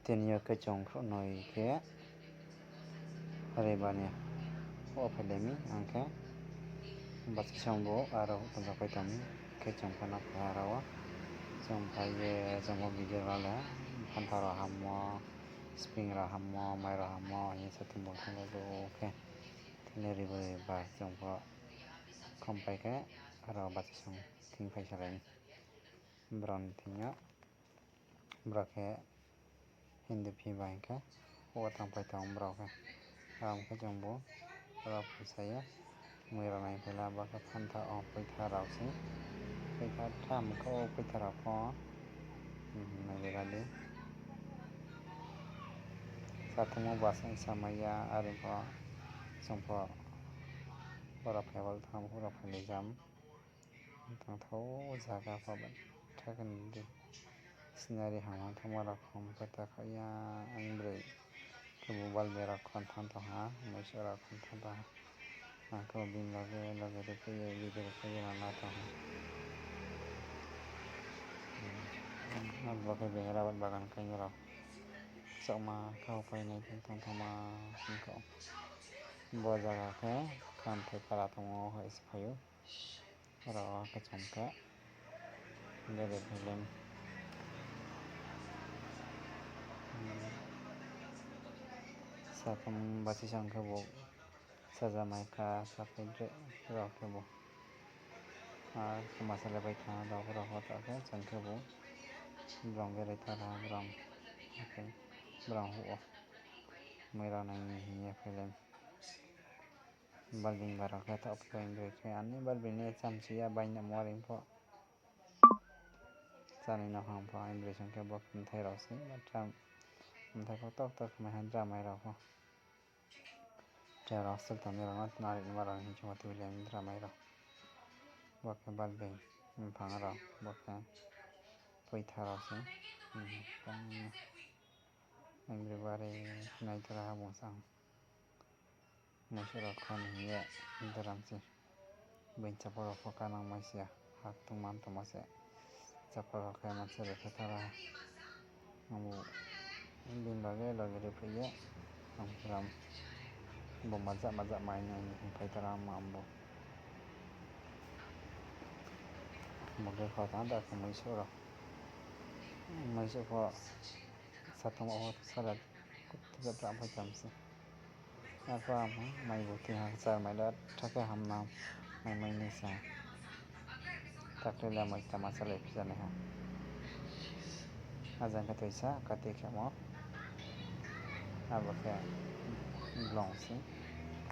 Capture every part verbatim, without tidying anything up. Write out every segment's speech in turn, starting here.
Tini yo khe chung khrouhnoi khe Roibar ni wo phailai mi, ang khe bachisong bo aro tongjapai tong mi, khe chung pha no phai ha aro wo. Chung phai ye chung bo video rao le, phantha rao hammo, spring rao hammo, mai rao hammo hing ye sathung bo thang bo khe. Tini Roibar chung pho khompai khe aro bachisong thing phai salai mi. Brao ni thing yo, brao khe Hindu phi bai hing khe, wo tangpai tong brao khe. Aro khe chung bo, aro phaisa ye, mui rao nai phaila, bo khe phantha o poitha rao se. Poitha tham khe o poitha rao pho, nai le ra di. Sathungmo bus ong samai ya, are pho, chung pho, boro phai bal tham, boro phai le jam. Tongthao zaga pho ba tha khe nai di. Scenery hamya thanngmo rao khom khe ta kha ya, ang broi khe mobile bai rao khon thanng tong ha, maiso rao khon thanng tong ha. Ang khe bini loge loge riphi ye, video riphi ye nana tong ha. Abo khe bini rabat bagan kaing rao. Chaohma khe upai nai tong tongthao ma sing khe. Bo zaga khe Khamthai para tongmo hai se phai ou. Aro khe chung khe bere film. Sathung bachisong khe bo sajamai kha, sapai dre rao khe bo. Ar khe masa le bai thanng rao, rao pho ta khe chung khe bo. Brao berai thanng rao, brao, brao huh o. Mui rao nai ni hing ye phailai mi. Balbing ba rao khe thaoh pho broi khe ani balbing ni chamchi ya bai namo are pho. Chánai no ham pho, ai broi song khe bo mthai rao se, mthai pho tok tok khe mai ha dramai rao pho. Tre rao hostel tongnai rao no nari nma rao ni hing khe bo tui le dramai rao. Bo khe balbing mphang rao, bo khe poitha rao se. Ang broi bari nai tora ha bung sang. Maiso rao khon hing ye dram se. Bini chapal rao pho kanang mai se ya, ha tongma tongma se. Chapal rao khe manse rao khe thara. Ang bo bini loge loge riphi ye, ang ram bo maja maja mai nai ni hing phai tara ma ang bo. Bo khe kho tang da khe maiso rao. Maiso pho sathung wo sala kutja pra phai tam se. Arphuh ang mai bo tui ha kchar mai le tha khe hamnang mai mai nai sa. Takle le mai tama salai phi ja nai ha. Ajang khe toisa kati khemo. Abo khe blong se.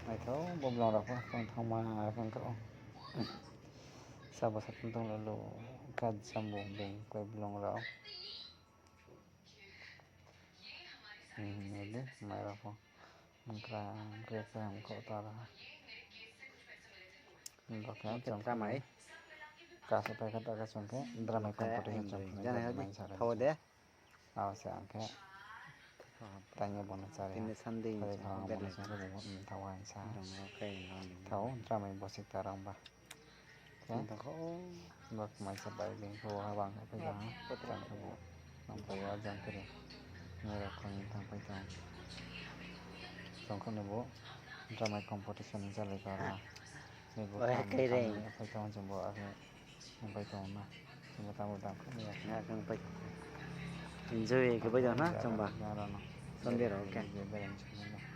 Naithao bo blong rao pho tongthao ma khe ong khe o. Sabo sathung tong le lo kajam bo beng koi blong rao. Nai di, mai rao pho. Mkra, mkra khe ham kho ta ra. Bo khe chung dramai. Kasa pai khe ta khe chung khe dramai competition chung khe mai sa ra. Thao de. Abo se ang khe tang ye bo no chári ha. Tini Sunday ni thao ha, bo no chung khe bo, thao ha hing sa. Thao, dramai bo se ta rang ba. Bo kmai se bai bini khe bo ha bang khe pai tong ha. Jang khe bo nang pai ya jang khe ri. Nai rao khon ni tang pai tong. Chung khe ni bo dramai competition ni chalai ka ra. Ni bo pai tong chung bo akhe pai tong na. Chung bo tamo dam khe ni ya. Enjoy khe pai tong na chung ba. Sunday rao khe.